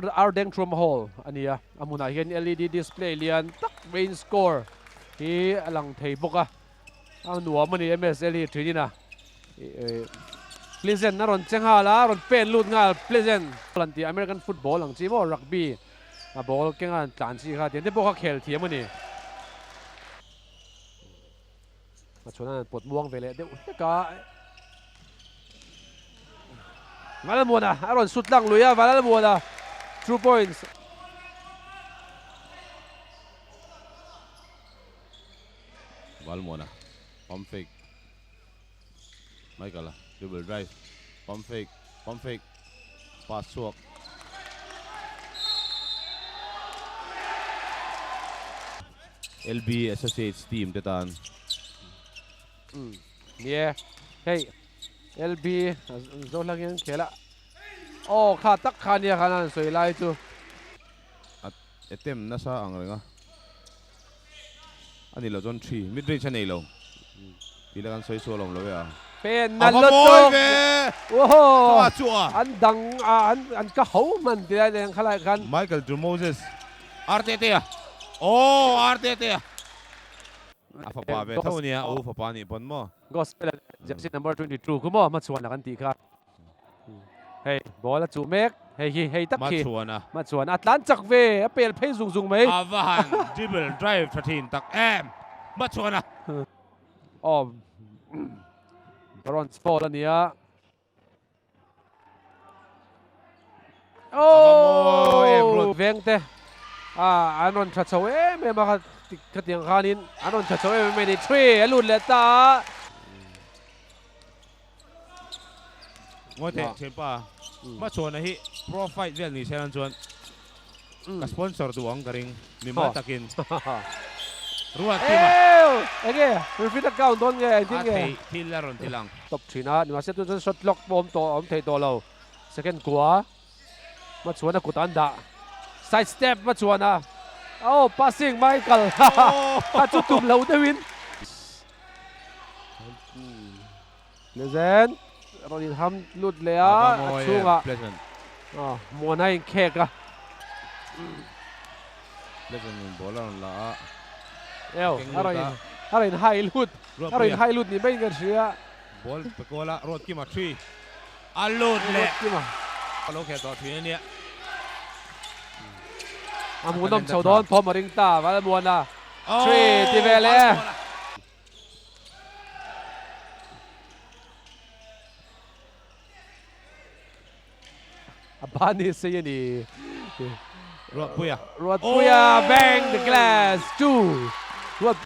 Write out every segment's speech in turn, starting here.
Ardengtrum Hall a ni a, a hmunah hian LED display lian tak maiin score hi a lang thei bawk a, a nuam a ni MSL hi thin in a Pleasant a rawn che nghal a, a rawn pen lut nghal Pleasant an tih American football ang chi maw rugby a ball kenga an tlan chi kha tiang te pawh kha khel thiam a ni. A chhuan an pawt muang ve leh deuh hlek a. Valalmuana a rawn sut lang lui a, Valalmuana 2 points. Valmuana pump fake Michael a dribble drive pump fake pump fake pass chhuak. LB Associates team te tan. Umm nie hei LB zo hlang hian khel a aw kha tak kha nia khan an sawi lai chu. A attempt nasa ang reng a a ni lo chuan thi mid range a nei lo tih la kan sawi sual awm lo e a. Pen a la tawk Woohoo an dang a an ka ho hman tih lai leh ang khalai khan. Michael to Moses Artetea aw Artetea. A fapa ve tho ania, u fapa nih pawn maw? Gospel a jersey number 22 khu maw hmachhuan a kan tih kha. Hei ball a chuh mek, hei hi hei tak khi Hmachhuan a. Hmachhuan a tlan chak ve, a pel phei zung zung mai. A va han dribble drive tha thin tak em Hmachhuan a. Aw bronze foul a nia. Oh! Vengte ah an rawn tha chho em em a kha khatiang khanin an rawn tha chho em em a ni. Three a lut leh ta a. Ngawi teh thianpa hmachhuana hi pro fight vel ni se nan chuan ka sponsor duh ang ka ring mimal takin ruat kim a. Enge repeat account dawn nge engtin nge? A theih thil a rawn ti lang. Top thin a, nimahse tun chuan shot clock pawh awm tawh awm thei tawh lo. Second kua hmachhuan a kut an dah. Side step hmachhuan a, oh passing Michael a chu tum lo deuhin. Pleasant rawn inham lut leh a, a chhungah muan a inkhek a. Pleasant in ball a rawn la a. Eo, a rawn in a rawn inhai lut, a rawn inhai lut ni maiin ka hria. Ball pe kual a, Ruatkima three a lut leh. Ruatkima. A lo khel tawh thin a nia. A hmuhnawm chho dawn thawm a ring ta, Valmuana three ti ve leh. A ban hi sei a ni. Ruatpuia. Ruatpuia bang the glass two. Ruat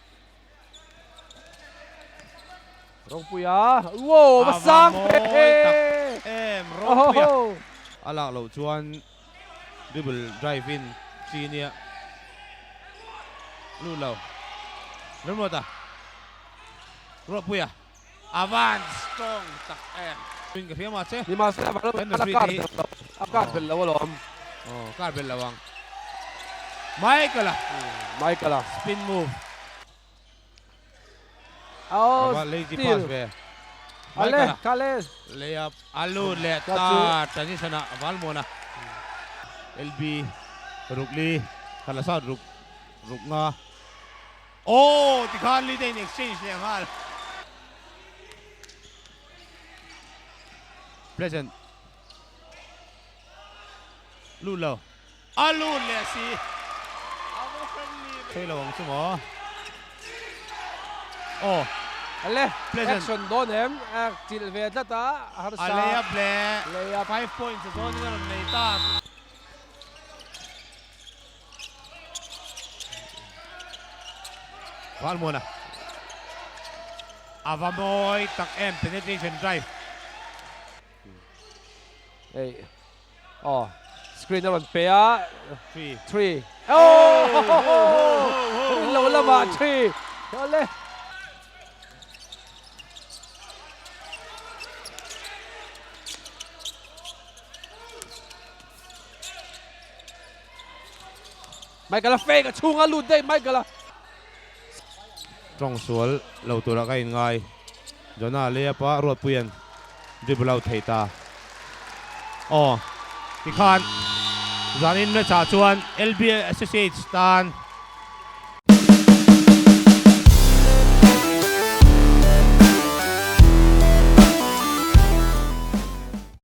Ropuia. Wow, va sang ve. Em Ropuia. A lak loh chuan dribble drive in chi nia. Lut lo. Remruata. Ruatpuia. A van strong tak em. Min ka hria mahse. Nimahse a van a kar bel lo. A kar bel lo alawm. Aw kar bel lo ang. Michael-a. Michael-a. Spin move. Aw A va lazy pass ve. Ale Michael-a. kale. Layup a lut leh ta transition ah Valmuana. LB ruk li Khalasat ruk ruk nga. Aw tikhan lead a in exchange leh nghal. Pleasant lut lo. A lut leh si. A va friendly ve. Thei lo ang chu maw. Aw. Ale Pleasant. Action dawn em a chilh ve tlat a harsa. A lay up leh. Lay up. 5 points a zawnin a rawn nei ta. Valmuana a va mawi tak em penetration drive. Hei aw screen a rawn pe a 3 3 oh rin lo lamah 3 awle. Michael a fake a chhunga lut daih Michael a. Tawng sual lo tura ka inngai. Jonah layup a Ruatpuia'n dribble out thei ta. Aw tikhan Zanin match ah chuan LB Associates tan.